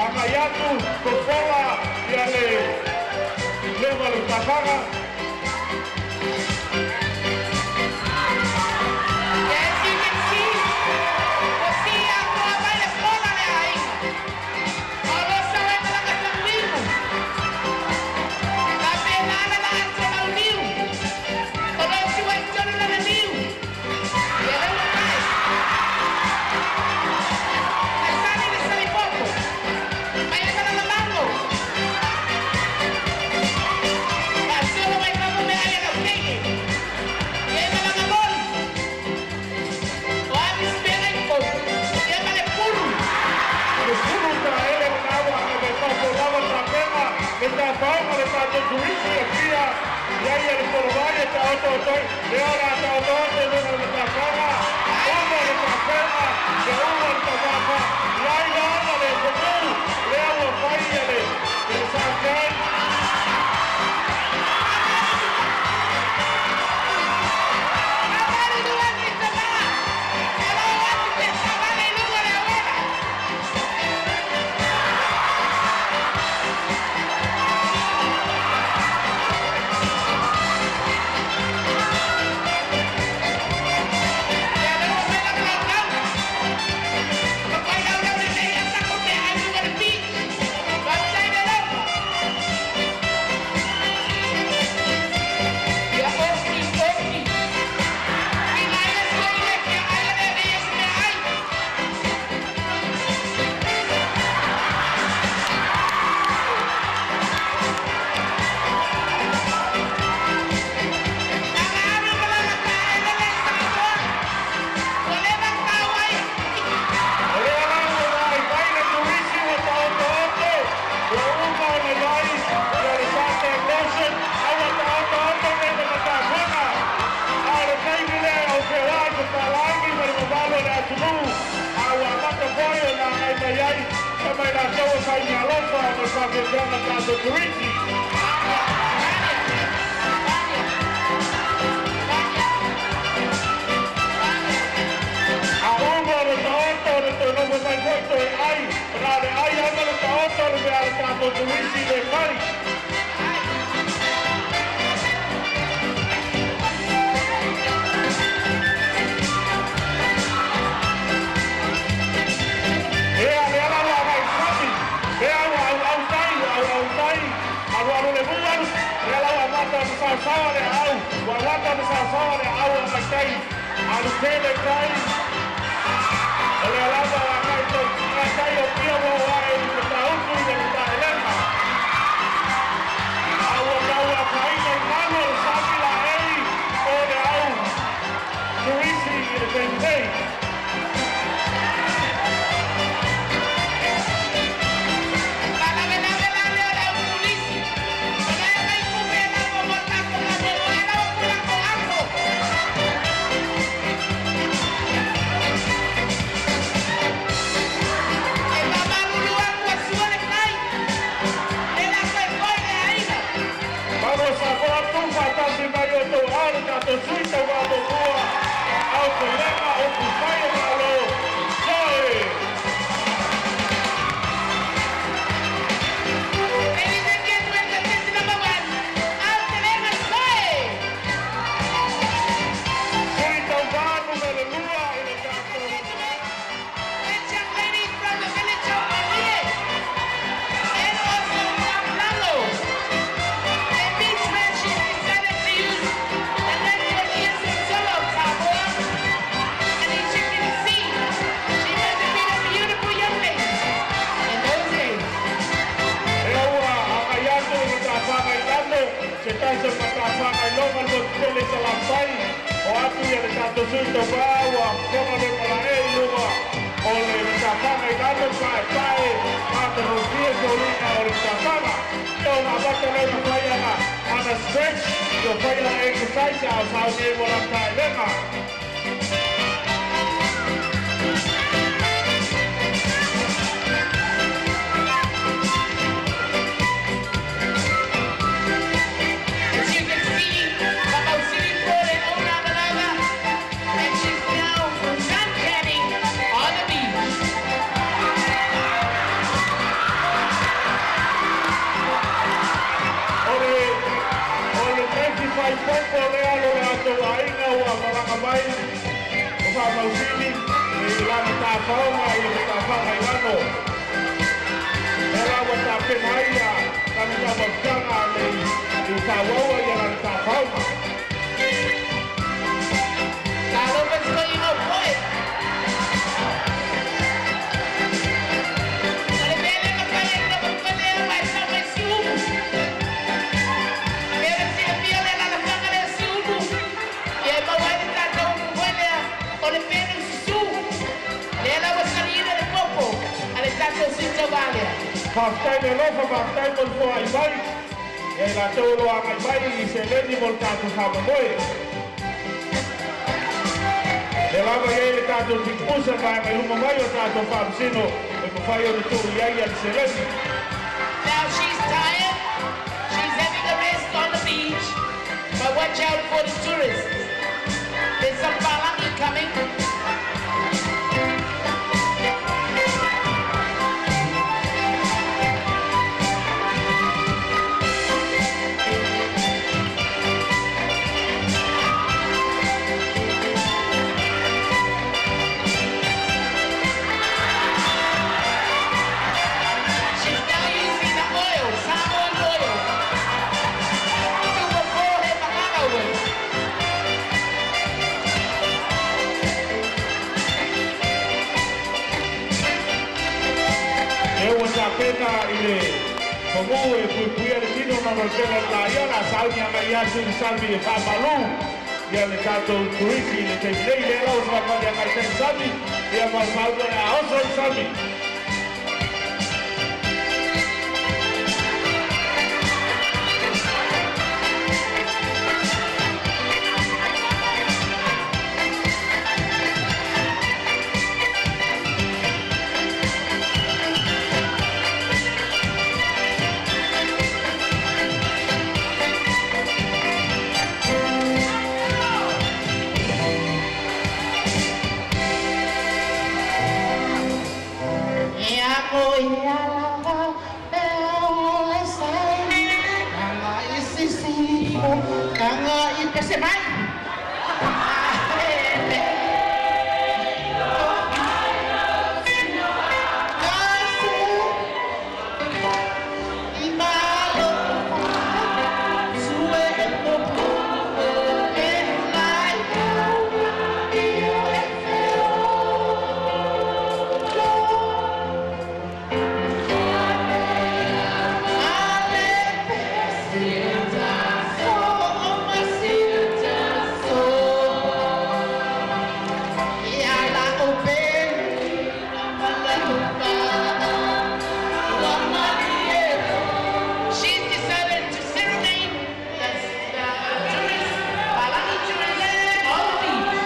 Agai atu fofola ia le leva le tafana. As you can see, o si atoa mai le fola le aiga. O lo sa e malaga tamuimu. Ka pe lala la atu lau liu. O lo si wai tolu la le liu. Ia le ua kai. Ai sali le sali popo. Mai e la mango. Ka solo mai papo me ai la keike. Ia e malaga moli. O abi spera i pou. Ia ma le pulu. Le sulu ta ele na ua e me fafolava tapena le tafaoga le tatou turisi e fia ia ia le polovai e taotootoi le ola taotooto luga le tafaga uma le tapena le uma le tafafa iai lana le fonou lea ua fai ia le sakai. Amari lua ni tama. E lo atu te savale i luga le awela. Ia le ua mai laka lau lau. Ma pai lau lau le nei atako te ai luga le beach. Watai le lau. Ia oki oki. Ki ngai e soi le kia ai le le se mea ai. Nanga alu malaga ta ele le Samoa. O le tau ai. O le alaga ua ai le turisi ua taotooto ua uma ona iai ia le suntan lotion a ua taotooto nei ma matafaga a o le taimi lea o feoai fefalagi ma le mamalu o le atunuu a ua amata foi ona agai mai ai sa mai latou e fai mealofa ona le faafiafiaga tatou turisi. Vania, Vania, Vania, Vania. A uma o le taoto o le toe nofo mai foi toe ai ona o le ai ana le taoto o le mea a le tatou turisi le fai. Ai. Ea le ala ua agai sami, ea ua auautai, auautai, alualu le mualu, le ala ua amata ona saosaoa le aau, ua amata ona saosaoa le aau a maitai, alu tele tai, o le alava o agai tai o pia ua o ae i matautu i le mataelega. A ua tau afaina i malu o le sami laei o le au turisi i le taimi nei. Malavelave la le o le au tulisi. O le mai kupe la mo mo tako ka mo mo e la o kula ko ako. E mamalulu aku a sua le kai. Le la koe koe le aiga. Vamos a foatu faatasi mai o tou ao le tatou sui tauvaamomua au felega o fufai o malo soe. Ladies and gentlemen, contestant number 1, Autelega Soe. Sui tauvā numere lua i le tatou Gentlemen, and young ladies from the village of Malie and also from Lalo. A beach where she decided to use the natural essence of Samoa. And as you can see, she must have been a beautiful young lady in those days. E ua agai atu i matafaga i lalo se tasi o matafaga i loga le motutele i Salampai o atu ia le tatou sui tauvā ua fono le malae i luga o le matafaga i lalo paepae matagofie foliga o le matafaga ia ona amata lea ona fai ana ana stretch ia fai ana exercise a o sauni ai mo lana taelega. As you can see, Mamausili brought her own lava, and she's now suntanning on the beach. Fausili i lana tafaoga i le matafaga i lalo. E la ua tapena ai ia lana taumafataga le i faaauaua ia lana tafaoga. Faafetai le alofa, faafetai mo le foai mai e latou o lo agai mai i seleni mo le tatou faamomoe. Le lava i ai le tatou tipusa vaega i luma mai o tatou faamasino e mafai ona tuu i ai ia le seleni. Now she's tired. She's having a rest on the beach. But watch out for the tourists. There's some palangi coming. She's now using the oil, Samoan oil, to before her banana with. E ua tapena i le pagū e puipuia le tino na o le pele la ia la sauni agai atu i le sami e faamalu ia le tatou turisi i le taimi nei lea lau soafali agai tai sami ia ma le maua e aoso i le sami. She's decided to serenade the tourists, Palangi tourists on the beach.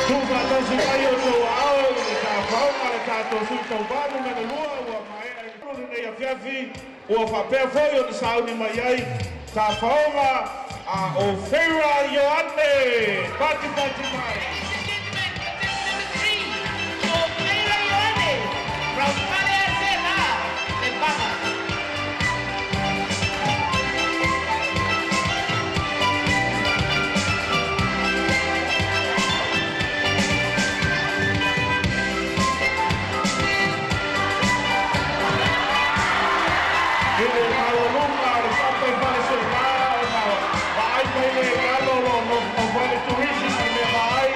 Tuufaatasi mai o tou aao i le tafaoga le tatou sui tauvā numera 2 ua maea i le lenei afiafi ua faapea foi ona sauni mai ai tafaoga a o Feira Ioane patipati mai. Ladies and gentlemen, contestant number 3, Ofeira Ioane from Faleaseela, Lefaga. I le maualuga o le papa i faleseela ona vaai mai le lalo lo nofo le turisi ma le mea vaai.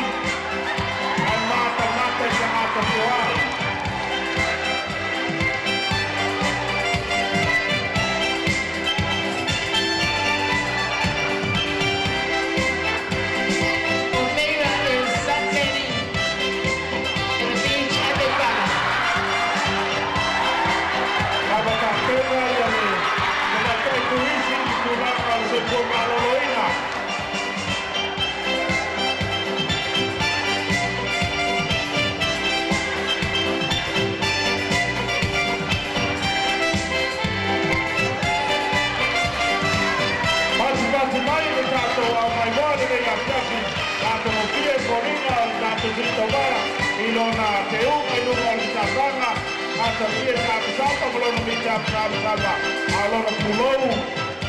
soifua maloloina. Pati mai le tātou au mai moa le lei afiafi, tātou mopia e fōlinga o le tātou tuitavā i lona te unga i lunga o le tāwhanga, ata mia tāpasapa ma lona mi tāpasapa, a lona pulou,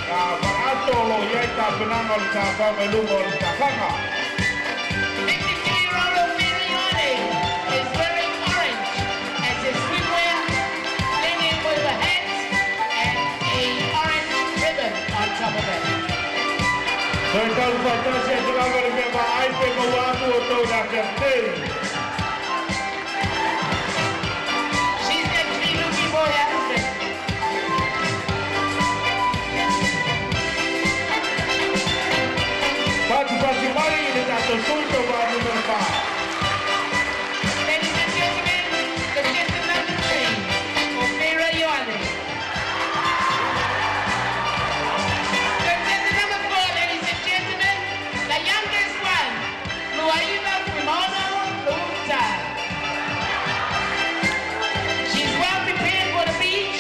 a whaato lo iai tāpenanga o le tāwhanga i lunga o le tāwhanga. 52-year-old Ofira Ioane is wearing orange as his swimwear, blending with a hat and a orange ribbon on top of it. So e tau whaitasi a te lava le mea maai pe maua atu o tau nā kia tei. She's actually looking for her husband. Pati pati mai le tātou sui tau wā numero whā. Ladies and gentlemen, contestant number 3, Ofira Ioane. Contestant number 4, ladies and gentlemen, the youngest one, Luaiva Fuimaono Leuta. She's well prepared for the beach.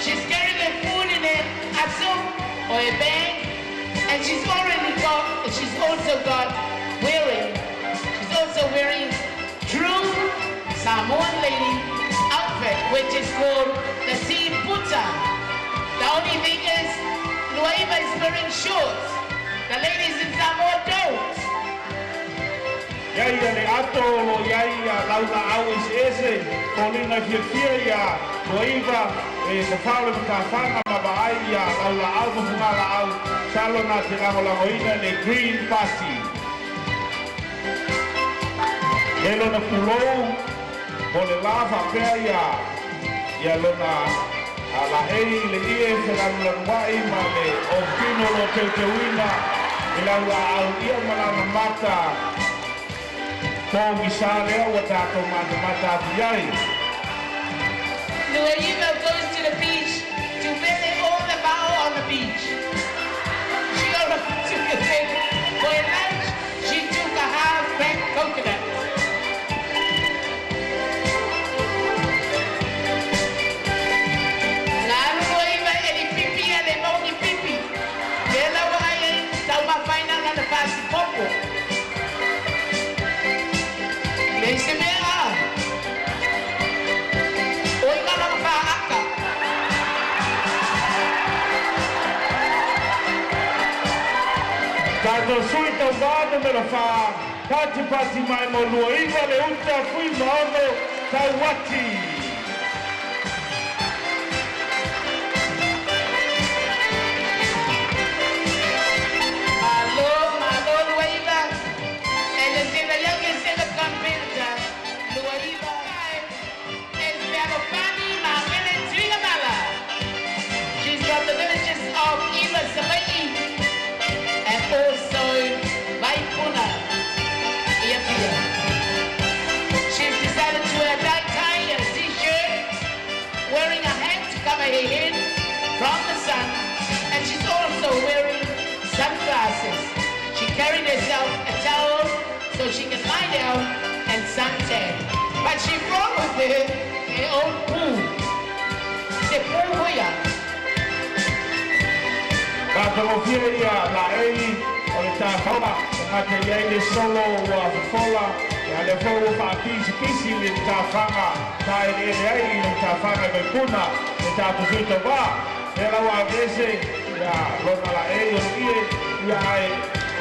She's carrying her food in an aso or a bag, and she's already got, she's also got wearing, she's also wearing true Samoan lady outfit, which is called the Tiputa. The only thing is, Luaiva is wearing shorts. The ladies in Samoa don't. Iai ia le ato lo iai ia laula au ese ese, fōlinga fia fia ia Luaiva e ka whao le matawhanga ma maai ia laula au ma fungala au, salo nā te langolangoina le Green Party. E lona pulou, mo le la whapea ia, ia lona a la ei le ie whelanulanwai ma le o kino lo teuteuina i laula au ia ma lana mata tō sa lea ua tātou mata mata atu iai. Luaiva goes to the beach to visit all the bao on the beach. She already took a big for a lunch. She took a half-cracked coconut. Ngā Luaiva e li pipi a le maungi pipi. Le lawa ai ai tau mafaina na fasi popo. Le se mea a. Oi ngā langa whaaka. Tātou sui tau wā numero whā, pati pati mai mo Luaiva Leuta Fuimaono Tauati. Malo, malo Luaiva. And the youngest ever competitor, Luaiva, is Fealofani Magele Tuigamala. She's from the villages of Eva Savai'i and also Vaipuna, Iapia. She's decided to wear a dark tie and a t-shirt, wearing a hat to cover her head from the sun, and she's also wearing sunglasses. She carried herself a towel so she can lie down and suntan. But she brought with her her own pool. Se pool hoia. Tātangofia ia la ei o le tāwhawa, o ngā iai le solo ua fofola, ia le fau ua whaapisi pisi le tāwhanga, tā ele ele ai i le tāwhanga i Vaipuna, le tātou tau wā. E laua avese, ia lona la ei o ie, ia ai,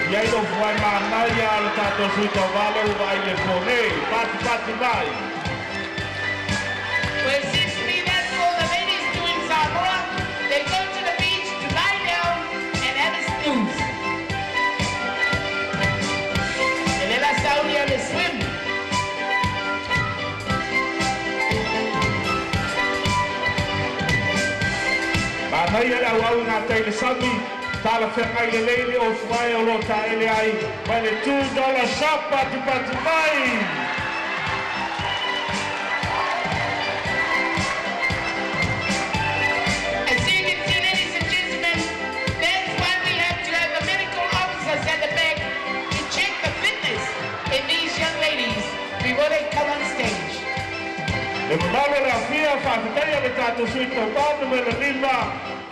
iai lo fuai mānai ia le tātou sui tau wā le ua ai le pōnei, pati pati mai. Well, it seems to me that's all the ladies do in Samoa. They go to the beach to lie down and have a snooze. And then that's how we have a swim. Mānai le au au ngā teile sami, tāla whengai le leile o fuai o lo tā ele ai, mai le $2 shop pati pati mai. As you can see, ladies and gentlemen, that's why we have they come on stage. Le mamalu o le afia faafetaia le tatou sui tauvā numera 5,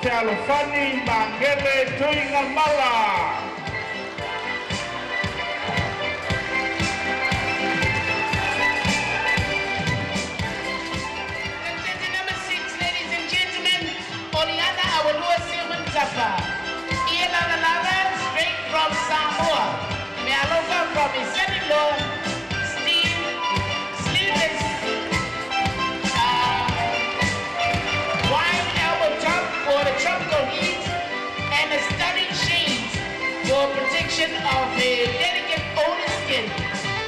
Fealofani Magele Tuigamala. Contestant number 6, ladies and gentlemen, Oliana Awalua Silman Tapa. Iela straight from Samoa. Mealofa from his son-in-law, Steve Sleeveless, wide elbow top for the tropical heat, and the stunning shades for protection of the delicate older skin.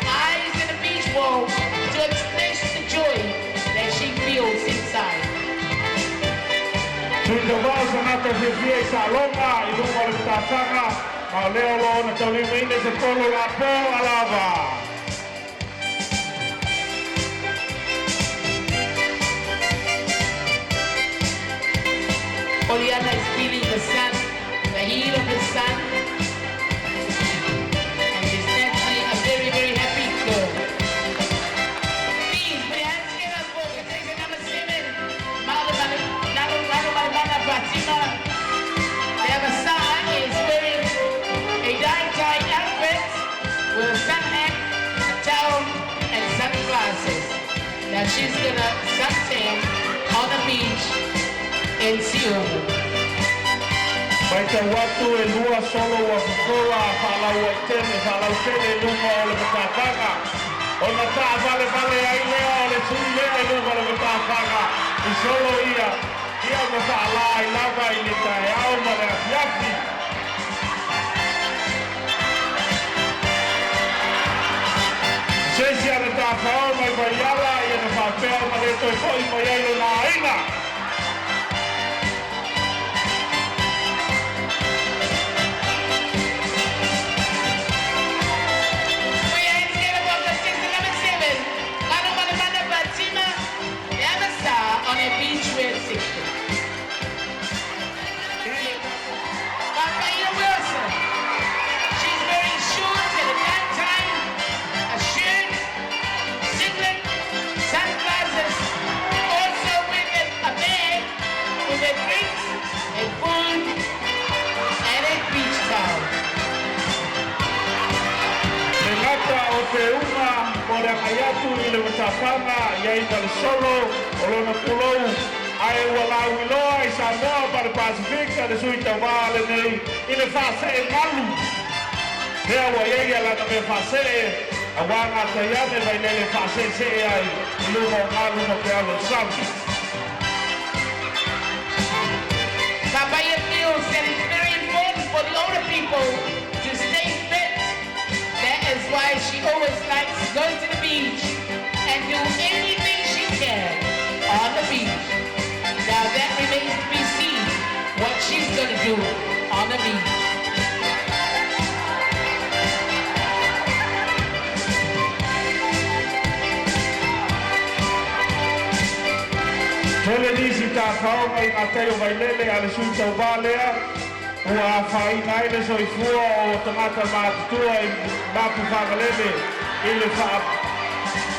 Eyes in the beach wall to express the joy that she feels inside. Sui tauvā o tagata fiafia i saaloga i luga o le matafaga, ma o lea o loo na taulimaina i se polo lapo alava. Oliana is feeling the sun, the heat of the sun, and she's naturally a very, very happy girl. Please put your hands together for contestant number 7, Malu Fatima. The other side is wearing a dye-tie outfit with a sun hat, a towel, and sunglasses. Now she's gonna suntan on the beach in Siumu. Mai tau atu e lua solo ua fofoa faalauaitele faalautele i luga o le matafaga. Ona taʻavalevale ai lea o le sui lea i luga o le matafaga i solo ia ia ma faalā ai lava i le taeao ma le afiafi. Se isi ana tafao mai vaiala ia na faapea ma le toe foʻi mai ai lona aiga. Put your hands together for contestant number 7, Manu Malamana Fatima, the other star on a beachwear section. Papaina Wilson. She's wearing shorts and a nighttime, a shirt, singlet, sunglasses, also with a bag with her drinks and food and a beach towel. Le gata o te uga mo le agai atu i le matafaga iai ma le solo o lona pulou ae ua lauiloa i Samoa ma le Pasifika le sui tauvā lenei i le faasee galu. Lea ua iai alana mea faasee auā gatai ane vailele faaseesee ai i luga o galu ma pealo sami. Papaya feels that it's very important for the older people to stay fit. That is why she always likes to go to the beach and do anything she can on the beach. Now that remains to be seen what she's gonna do on the beach. Tele nisi tafaoga i gatai o vailele a le sui tauvā lea ua afaina ai le soifua o tagata matutua i mapu fagalele i le faa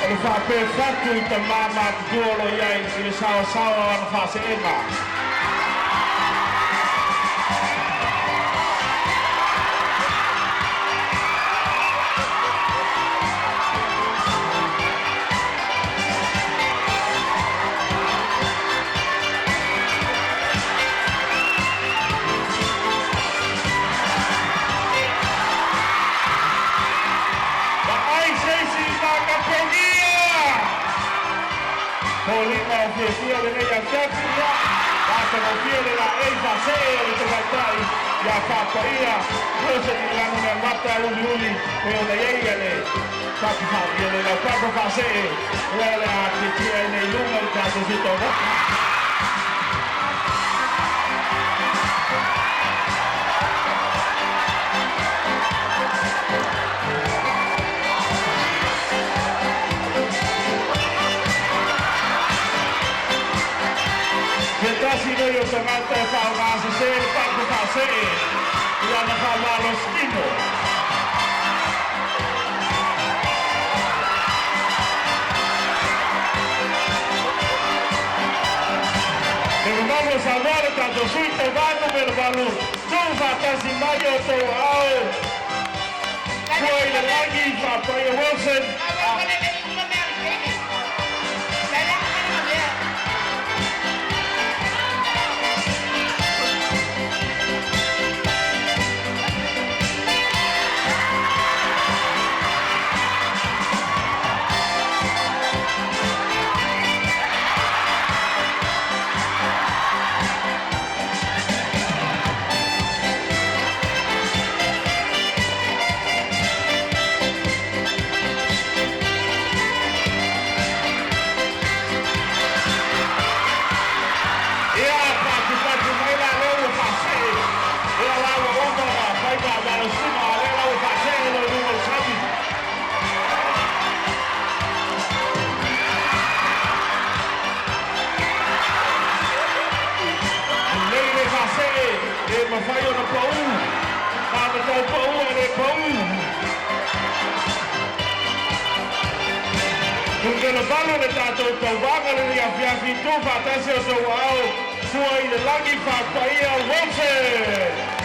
o le faapefatu i tamā matutua o lo iai i le saoasaoa o ana faaseega. Vaai se isi makapogia. Foliga o fiafia lenei afiafi ia matagofie le laei faasee o le tamaitai ia faapaia Jose Nilanu mata uliuli pe ona iai ia le papa ia le laupapa faasee ua le atietie ai nei luga le tatou sui. Se tasi nei o tagata e faaaogasesē le papa faasee i ana faamalositino. Samoa le tatou sui tauva numera 8, tuufaatasi mai o outou aao fua i le lagi faapaia Wilson. Ia patupatu mai la lea ua faasee. Ia la ua uma ona fai faamalosiga, a lea la ua faasee lou luga o le sami. Lelei le faasee, e mafai ona pau. Na ona tau pau ae le pau. Numera 8 le tatou tauvaga lenei afiafi, tuufaatasi o outou aao fua i le lagi faapaia Wilson.